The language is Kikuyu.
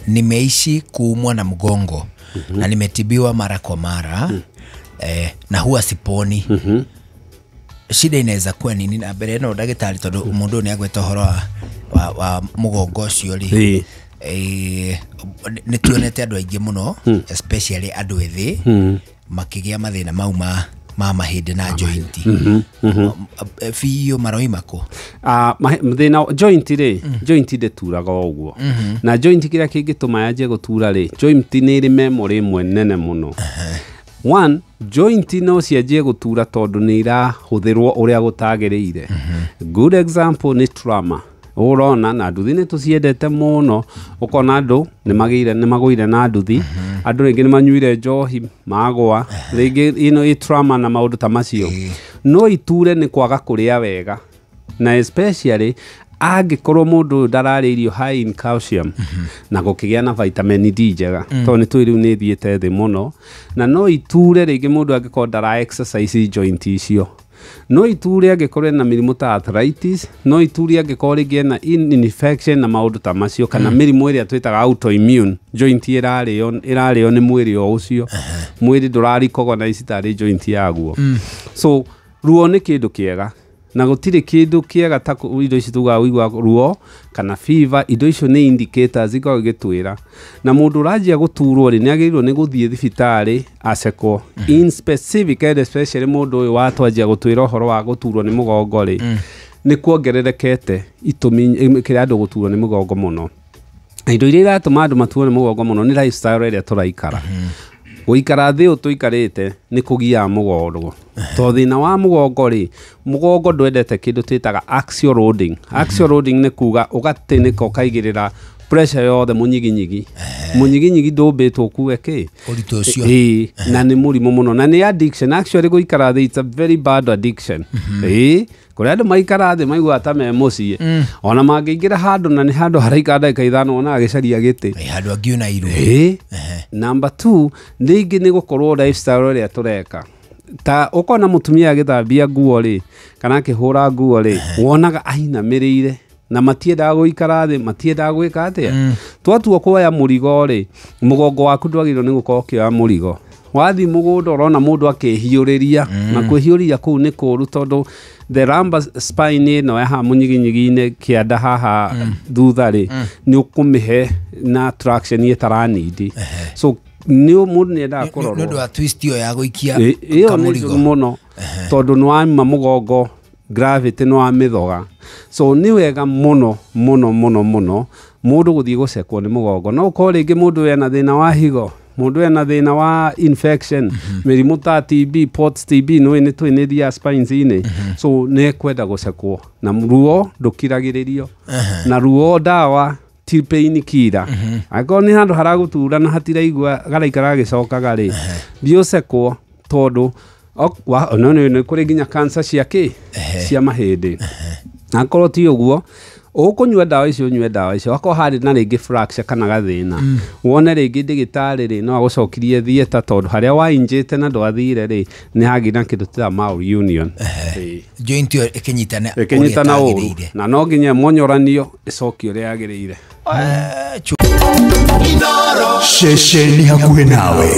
Nimeishi kuumwa na mgongo na nimetibiwa mara kwa mara na huwa siponi. Shida inaweza kuwa nini? Na mbere ĩno ndagĩtarĩ, tondũ mũndũ ũyũ nĩ agweta ũhoro wa mũgongo ũcio rĩ, nĩ tuonete andũ aingĩ mũno, especially andũ ethĩ, makĩgĩa mathĩna mau ma mahĩndĩ na joint biũ maroima kũ? Thĩna joint rĩ, joint ndĩturaga o ũguo. Na joint kĩrĩa kĩngĩtũma yanjie gũtura rĩ, joint nĩ ĩrĩ memory ĩmwe nene mũno. One, joint no cianjie gũtura tondũ nĩ irahũthĩrwo ũrĩa gũtagĩrĩire. Good example nĩ trauma. Ũrona na nduthi nĩ tũciendete mũno, ũkona andũ nĩ magũire na nduthi, andũ rĩngĩ nĩ manyuire njohi magũa, rĩngĩ ĩno ĩ trauma na maũndũ ta macio. No iture nĩ kwaga kũrĩa wega, na especially angĩkorwo mũndũ ũyũ ndararĩa irio high in calcium na gũkĩgĩa na vitamin D njega, tondũ nĩ tũĩ rĩu nĩ ĩthiĩte thĩ mũno. Na no iture rĩngĩ mũndũ angĩkorwo ndara exercise joint icio. No iture angĩkorwo ena mĩrimũ ta arthritis, no iture angĩkorwo rĩngĩ ena infection na maũndũ ta macio, kana mĩrimũ ĩrĩa twĩtaga autoimmune, joint ĩrarĩo nĩ mwĩrĩ o ũcio, mwĩrĩ ndũra recognize tarĩ joint yaguo. So ruo nĩ kĩndũ kĩega, na gũtirĩ kĩndũ kĩega ta indo ici tugaga ũigua ruo kana fever, indo icio nĩ indicators ikoragwo igĩtwĩra. Na mũndũ ũranjia gũturwo rĩ, nĩ agĩrĩirwo nĩ gũthiĩ thibitarĩ acekwo in specific, and especially mũndũ ũyũ watwanjia gũtwĩra ũhoro wa gũturwo nĩ mũgongo rĩ, nĩ kuongererekete itũmi kĩrĩa andũ gũturwo nĩ mũgongo mũno. Na indo iria iratũma andũ maturwo nĩ mũgongo mũno nĩ lifestyle ĩrĩa tũraikara. Gũikara thĩ ũũ tũikarĩte nĩ kũgiaga mũgongo, tondũ thĩna wa mũgongo rĩ, mũgongo ndwendete kĩndũ twĩtaga axial loading. Axial loading nĩ kuga ũgatĩnĩka ũkaigĩrĩra pressure yothe mũnyiginyigi. Mũnyiginyigi ndũmbĩtwo ũkue kĩ? Ũritũ ũcio. Ĩĩ, na nĩ mũrimũ mũno na nĩ addiction. Actually gũikara thĩ, it's a very bad addiction. Ĩĩ, kũrĩa andũ maikara thĩ maiguaga ta me mũciĩ, ona mangĩingĩra handũ na nĩ handũ haraikara ndagĩka 5, ona agĩcaria gĩtĩ. Handũ angiuna iru. Ĩĩ. Number two, rĩngĩ nĩ gũkorwo lifestyle ĩrĩa tũreka, ta ũkona mũtumia agĩthambia nguo rĩ, kana akĩhũra nguo rĩ, wonaga ainamĩrĩire na matiendaga gũikara thĩ, matiendaga gwĩka atĩa. Twatua kuoya mũrigo rĩ, mũgongo waku ndwagĩrĩirwo nĩ gũkorwo ũkĩoya mũrigo. Wathiĩ mũgũnda ũrona mũndũ akĩhiũrĩria, na kwĩhiũrĩria kũu nĩ kũũru, tondũ the lumbar spine ĩno ya haha mũnyiginyigi-inĩ kĩanda haha thutha rĩ, nĩ ũkũmĩhe na traction ĩtaranindi. So nĩ mũndũ nĩ endaga nĩ kũrorwo ũndũ wa twist ĩyo ya gũikia ĩyo nĩ kamũrigo. njũru mũno, tondũ nĩ wama mũgongo gravity nĩ wamĩthoga. So nĩ wega mũno mũno mũno mũno mũndũ gũthiĩ gũcekwo nĩ mũgongo. No ũkorwo rĩngĩ mũndũ ena thĩna wa higo, mũndũ ena thĩna wa infection, mĩrimũ ta TB, POTS, TB, nĩ nĩ tũĩ nĩ thiaga spines-inĩ. So nĩ ekwenda gũcekwo, na ruo ndũkiragĩrĩrio, na ruo ndawa ti pain killer. Angĩkorwo nĩ handũ haragũtura na hatiraigua garaikara gagĩcokaga rĩ, thiĩ ũcekwo, tondũ no nĩ kũrĩ nginya cancer cia kĩ, cia mahĩndĩ. Akorwo ti ũguo, ũkũnyua ndawa icio, ũnyue ndawa icio, akorwo harĩ na rĩngĩ fracture kana gathĩna, wone rĩngĩ ndĩgĩtarĩ rĩ, no agũcokirie theatre, tondũ harĩa wainjĩte na ndwathire rĩ, nĩ hagĩire na kĩndũ tĩta malunion. Ĩĩ. Joint ĩyo ĩkĩnyitana ũrĩa ĩkĩnyitana ũru ĩtagĩrĩire. Na no nginya monyoranio ĩcokio ũrĩa yagĩrĩire. Ceceni hakuhĩ nawe.